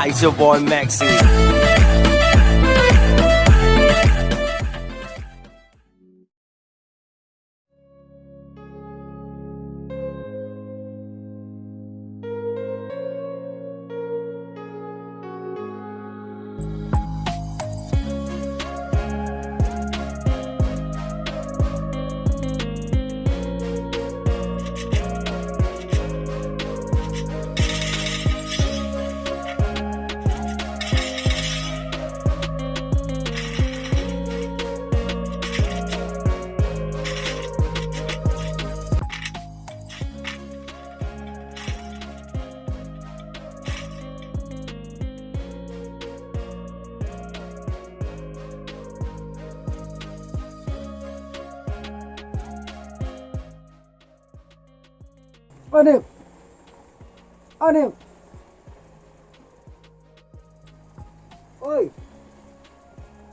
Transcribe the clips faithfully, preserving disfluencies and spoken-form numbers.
It's your boy Maxi. Anip. Anip. Oi.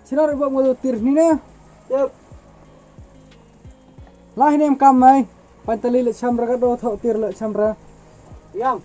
China ri bok mo tir ni ne. Yep. Lah ni em kam mai. Pantali le chamra ka do tho tir le chamra. Yang.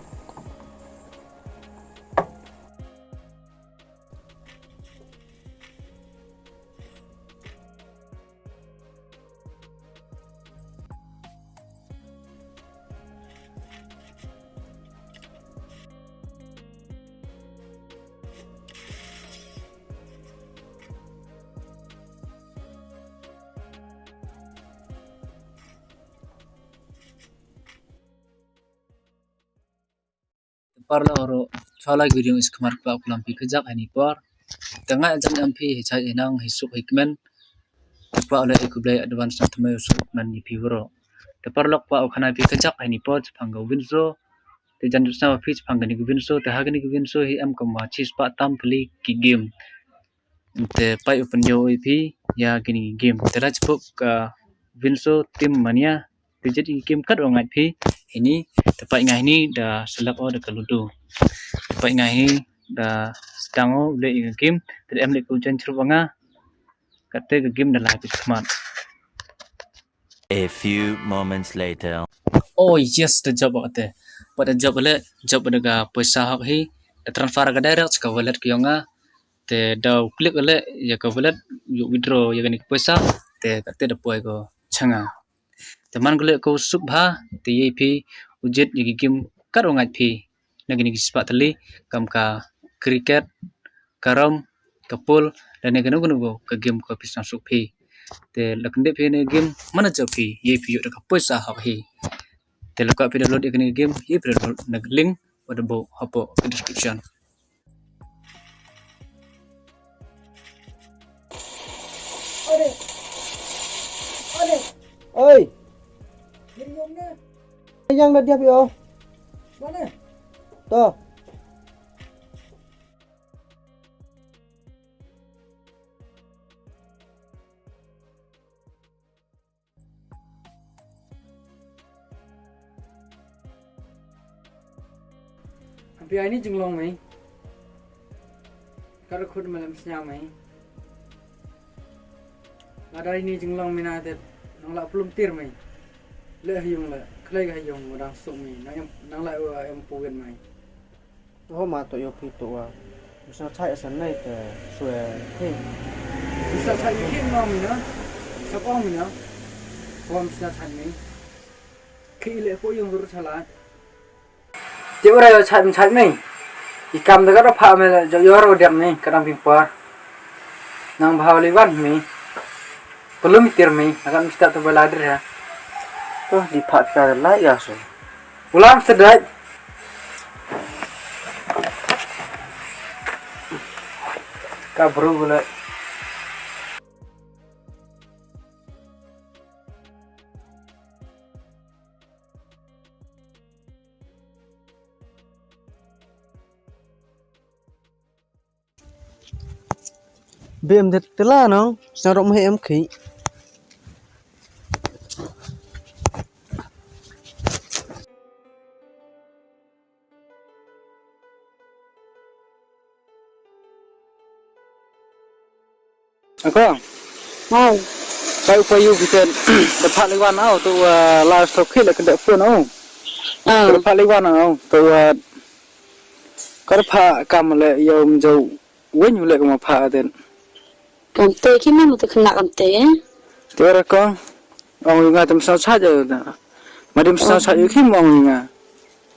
Te parlok ro, chwa lai video is khmat kwah u klam phi kajak heini por. Te nga jan em phi hi chai hi nang hi suk hi kmen. Te kwah u le i khublei advance na thymme u suk kmen i phi bro. Te parlok kwah u khana phi kajak heini por chaphang ka Winso. Te jan du sna phi chaphang kani ka Winso, te ha kani ka Winso hi em kam wa chi spah tam pli ki game. Te pait u pynyoh i phi ya kini ki game. Te la chipok ka Winso Team Mania. Te jit i game kat wa ngait phi heini. Te pait nga heini da select o da ka Ludo. Te pait nga heini da sdang o u le i game. Te em le ku jan chrup nga. Kate ka game da la phi khmat. A few moments later. Oh yes, da jop kate. Pat da jop le, jop da ka poisa hok hi. Da transfer ka direct ka wallet ka yong nga. Te da u click le ya ka wallet, u withdraw ya kani ka poisa. Te kate da poi ko cha nga. Te man ko le ko suk bha, te ye phi u jit ya ki game kat wa ngait phi. Na kini ki spah tylli, kam ka cricket, carrom, ka pool, lane kano kano ka game ko phi sdang suk phi. Te la kyndit phi na game, man a jop phi, ye phi yoh da ka poisa hok hi. Te la kwah phi download ya kani ka game, ye phi download na ka link wa da buh hapoh ka description. Oi. Yang da diap yo. To. Hampi ai ni jinglong mei. Ka da khut ma lem sñiaw mei. Lada ini jinglong mei na te nang la plum tir mei. Le ha yung le, khlei ha yung mo dang suk mei. Nang em, nang la wa em puwin mei. Ho ma to yo phi to wa. Bisa chai asan nai te swe phi. Bisa chai mi khim no mi na. Sap ong mi na. Ho bisa chai mi. Khi le po yung dur chala. Ti ura yo chai mi chai mi. I kam da ka da pha me la jo yo ro diam mi ka dang ping por. Nang bha li wan mi. Pelum tir mi, akan mesti tak terbela diri ya. To di pha ka lai ya so. Ulam sedai. Ka bru gula. Bem de tela no, sa rom he em khi. Ako? Hai. Pai upai yu kita dapat liwan au tu, uh, la stok khit la kena phone au. Ah. Dapat liwan au tu, uh, Par pha kam le yow ym jaw. Wen u le ka ma pha den. Kam te ki ma te khna kam te. Te ra ko. Ong nga tem sa sa ja da. Ma dem sa sa yu ki ma ong nga.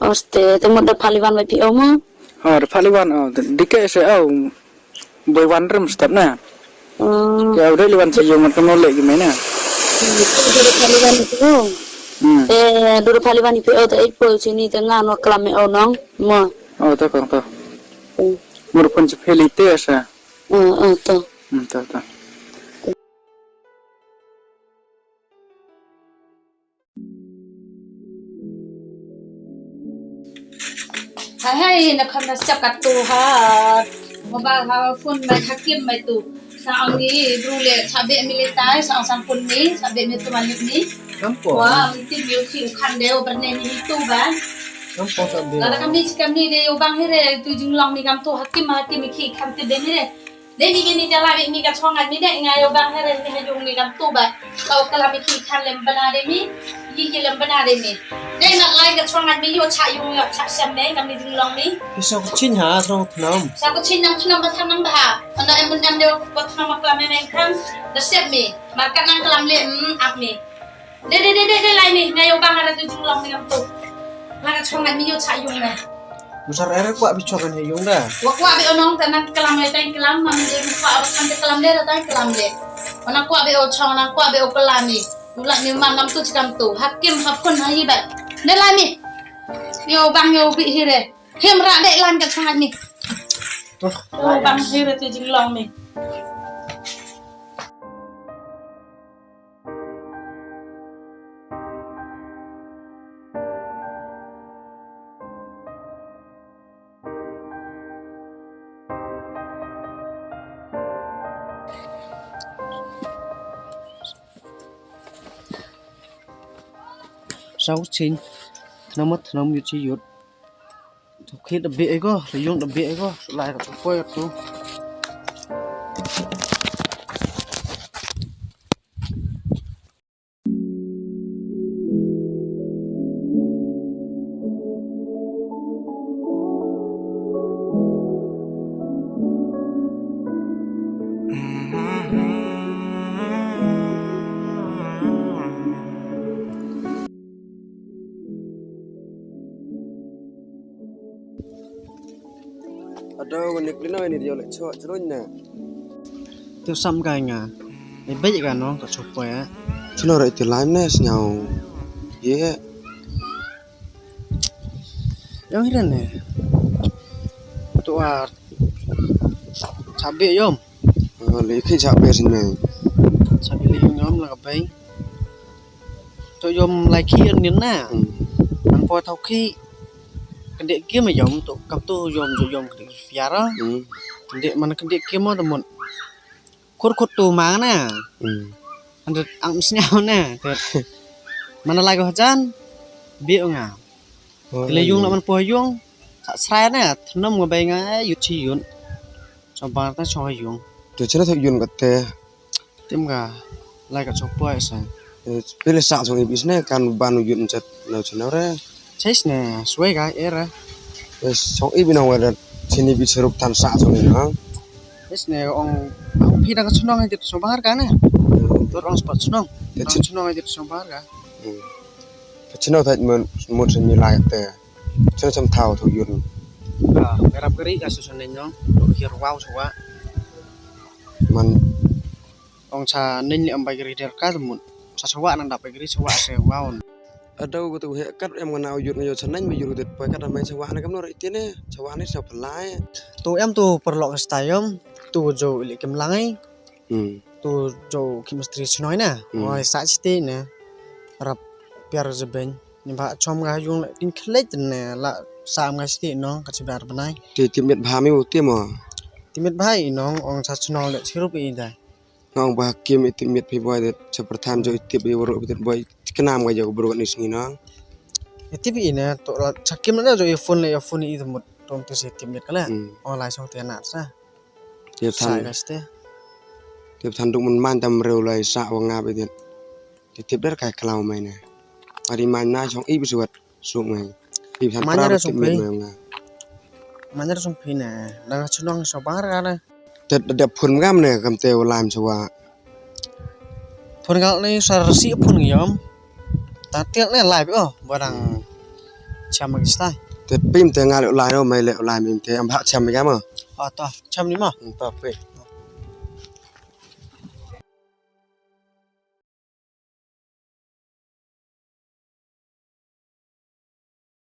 Oste, te mo da phali wan bai pi o mo. Ha, da phali wan o. Di ke se o. Boi wan rem step na. Ke o de li wan sa yung mat ka mo le ki me na. Te du da phali wan pi o. Hmm. Te du da phali wan pi o te ek po chini te nga no klam me o nong mo. O, to kong to. Hmm. Mur pun chapeli te sa. O, o, to. Hmm, to, to. Hai, hai, na kham na siap kat tu ha. Mobile ha phone mai Hakim mai tu. Sa ong ni bru le, sa be mi le tai, sa ong sampun ni, sa be mi tu malik ni. Nampo? Wa, mi ti mi u ki u khan de, u berne mi tu ba. Nampo sa be? Lada kami chikam ni de, u bang here, tu jinglong mi kam tu Hakim, Hakim mi ki khan ti de mi re. Dei mi ni jala mi ka chong ngat mi de nga yoh bang heren mi ha yung ni kam tu ba. Ka u klam mi ki khan lem bana de mi. Yi ki lem bana de mi. Dei na lai ka chong ngat mi yoh cha yung yoh cha sem de kam ni jinglong mi. Ki sa ku chin ha, sa ku thnam. Sa ku chin nam thnam ba thnam ba ha. Ana em nam de ko thnam ma klam me me khan. Da sep mi. Mar ka nang klam le, mm, ap mi. De, de, de, de, de, lai mi, nga yoh bang ara tu jinglong mi kam tu. Nga ka chong ngat mi yoh cha yung me. Musar ere kwah bi chong ngat he yung da. Wa kwah bi o nong ta nang klam le tang klam, mam de mi kwah o kan de klam le, da tang klam le. O nang kwah bi o chong, nang kwah bi o klam mi. U lak mi man nam tu chikam tu. Hakim hapun ha yi ba. De lai mi. Yoh bang yoh bi hire. Him ra de lan ka chong ngat mi. Tuh, yoh bang hire tu jinglong mi. Sau chin. Thnam, thnam yut chi yut. Thok khit da beh ko, da yung da beh ko, lai ka thok poi tu. Ado, wan ni klino ini dia lek chok chroin na. Tu sam kai nga. Ni bej ka no ka chok poi a. Chino rai ti lai ne sñiaw. Ye. Yong hiran ne. Tu a. Chabe yom. Oh, le khi chabe sñiaw. Chabe le yom la ka bai. To yom lai khi an nin na. Hmm. Man po thau khi. Kande kim yom to kam to yom jo yom kande fiara. Hmm. Kande man kande kim mo to mon. Khur khur tu ma na. Hmm. An ang sñiaw na. Man lai ko hajan. Bi nga. Oh, le yung na man po yung. Sa srai na. Thnam nga bai nga yut chi yun. Sa bar ta chong yung. Te chana thok yun ka te. Tim ka, lai ka chok poi sa. Eh, pele sa chong i bisne kan ban u yun chat na chana re. Chais ne, suai ka, era. Eh, chong i bina wada chini bi cheruk tan sa chong i na. Chais ne, ong, ong phi da ka chnong ai dit chong bar ka ne. Hmm. Tur ong spot chnong. Te ong chin- chnong ai dit chong bar ka. Hmm. Te chino thait mon, mon chini lai te. Chano cham thau thok yun. Ka, ka rap kari ka su sa nen yong. Khir wow chwa. Man. Ong cha nen li am bai kari der ka mut. Sa chwa nang dap bai kari chwa se wow. Ado ko tu he kat em ngana yun ngayo cha nen mi yun det poi kat mai chwa na kam no ri tine. Chwa ni sa phlai. Tu em tu perlok stayom. Tu jo ili kim langai. Hmm. Tu jo ki mistri chnoi na. Hmm. Oi, sa chiti na. Rap piar je ben. Ni ba chom nga yung la tin khlej ne la sa nga chiti no ka chibar bnai. Te timit bha mi u ti mo. Timit bha i nong ong sa chnong le chirup i da. Nong ba kim i timit phi boy de cha prathan jo i tip i waro i tip boy. Knam nga jo bro ni sngi nong. I tip i ne to la cha kim na jo i phone le i phone i mut tong te se timit kala. Hmm. Ong lai song te na sa. Tip than. Sa ka ste. Tip than duk man man tam reu lai sa wa nga be dit. Te tip der kai klau mai ne. Ari man na chong i bisuat suk mai. Tip than man pra re tip suk mit mai. Mai nga. Manyar song phi ne, da ka chnong sa bar ka ne. Te da phun kam ne, kam te u lai sa wa. Phun ka ne sa rasi phun yom. Ta tiak ne lai o, barang cham ki stai. Te pim te nga le u lai no, mai le u lai mim te am bha cham ka mo. O to, cham ni mo. Hmm, to phi.